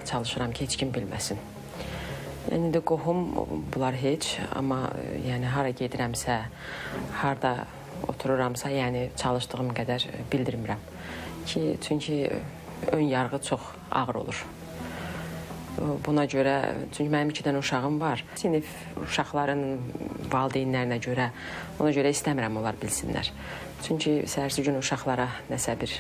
Çalışıram ki, heç kim bilməsin. Yəni indi qohum bunlar heç, amma yəni hara gedirəmsə, harda otururamsa, yəni çalışdığım qədər bildirmirəm. Ki çünki ön yarğı çox ağır olur. Buna görə, çünki mənim 2 dənə uşağım var. Sinif uşaqların valideynlərinə görə, ona görə istəmirəm onlar bilsinlər. Çünki səhərsi gün uşaqlara nəsə bir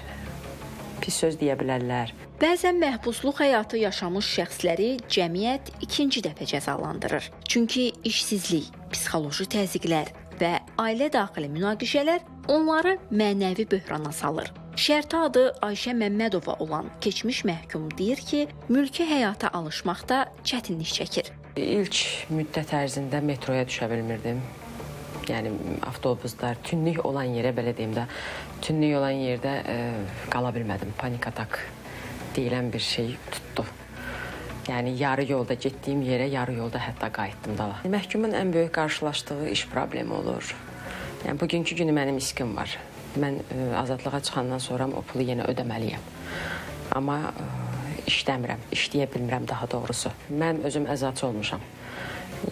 pis söz deyə bilərlər. Bəzən məhbusluq həyatı yaşamış şəxsləri cəmiyyət ikinci dəfə cəzalandırır. Çünki işsizlik, psixoloji təzyiqlər və ailə daxili münaqişələr onları mənəvi böhrana salır. Şərti adı Ayşə Məmmədova olan keçmiş məhkum deyir ki, mülki həyata alışmaqda çətinlik çəkir. İlk müddət ərzində metroya düşə bilmirdim. Yəni avtobuslar, tünlük olan yerə belə deyim də, tünlük olan yerdə qala bilmədim. Panik atak deyilən bir şey tutdu. Yəni yarı yolda getdiyim yerə yarı yolda hətta qayıtdım dala. Məhkumun ən böyük qarşılaşdığı iş problemi olur. Yəni bugünkü günü mənim iskim var. Mən azadlığa çıxandan sonra o pulu yenə ödəməliyəm. Amma işləmirəm, işləyə bilmirəm daha doğrusu. Mən özüm əzaçı olmuşam.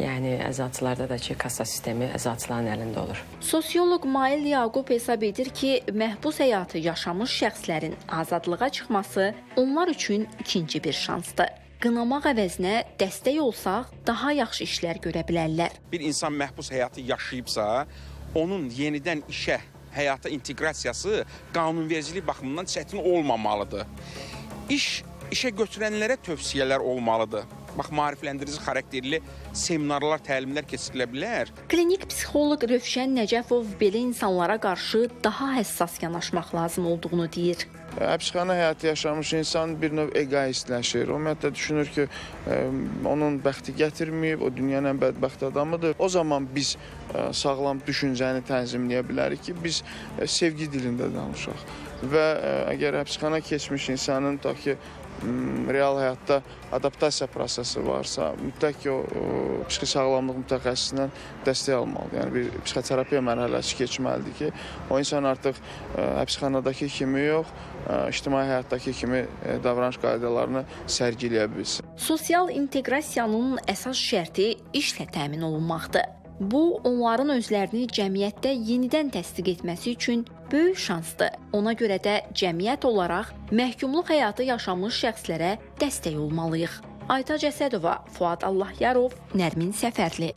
Yəni əzaçılarda da ki, kassa sistemi əzaçıların əlində olur. Sosioloq Mail Yaqub hesab edir ki, məhbus həyatı yaşamış şəxslərin azadlığa çıxması onlar üçün ikinci bir şansdır. Qınamaq əvəzinə dəstək olsaq, daha yaxşı işlər görə bilərlər. Bir insan məhbus həyatı yaşayıbsa, onun yenidən işə, həyata inteqrasiyası qanunvericilik baxımından çətin olmamalıdır. İşə götürənlərə tövsiyələr olmalıdır. Bax, maarifləndirici xarakterli seminarlar, təlimlər keçirilə bilər. Klinik psixoloq Rövşən Nəcəfov belə insanlara qarşı daha həssas yanaşmaq lazım olduğunu deyir. Həbsxana həyatı yaşamış insan bir növ eqoistləşir. O ümumiyyətlə düşünür ki, onun bəxti gətirməyib, o dünyanın ən bədbəxt adamıdır. O zaman biz sağlam düşüncəni tənzimləyə bilərik ki, biz sevgi dilində danışaq. Və əgər həbsxana keçmiş insanın tutaq ki, real həyatda adaptasiya prosesi varsa, mütləq ki, o psixi sağlamlıq mütəxəssisindən dəstək almalıdır. Yəni bir psixoterapiya mərhələsi keçməlidir ki, o insan artıq həbsxanadakı kimi yox, ictimai həyatdakı kimi davranış qaydalarını sərgiləyə bilsin. Sosial inteqrasiyanın əsas şərti işlə təmin olunmaqdır. Bu, onların özlərini cəmiyyətdə yenidən təsdiq etməsi üçün böyük şansdır. Ona görə də cəmiyyət olaraq məhkumluq həyatı yaşamış şəxslərə dəstək olmalıyıq. Aytac Əsədova, Fuad Allahyarov, Nərmin Səfərli.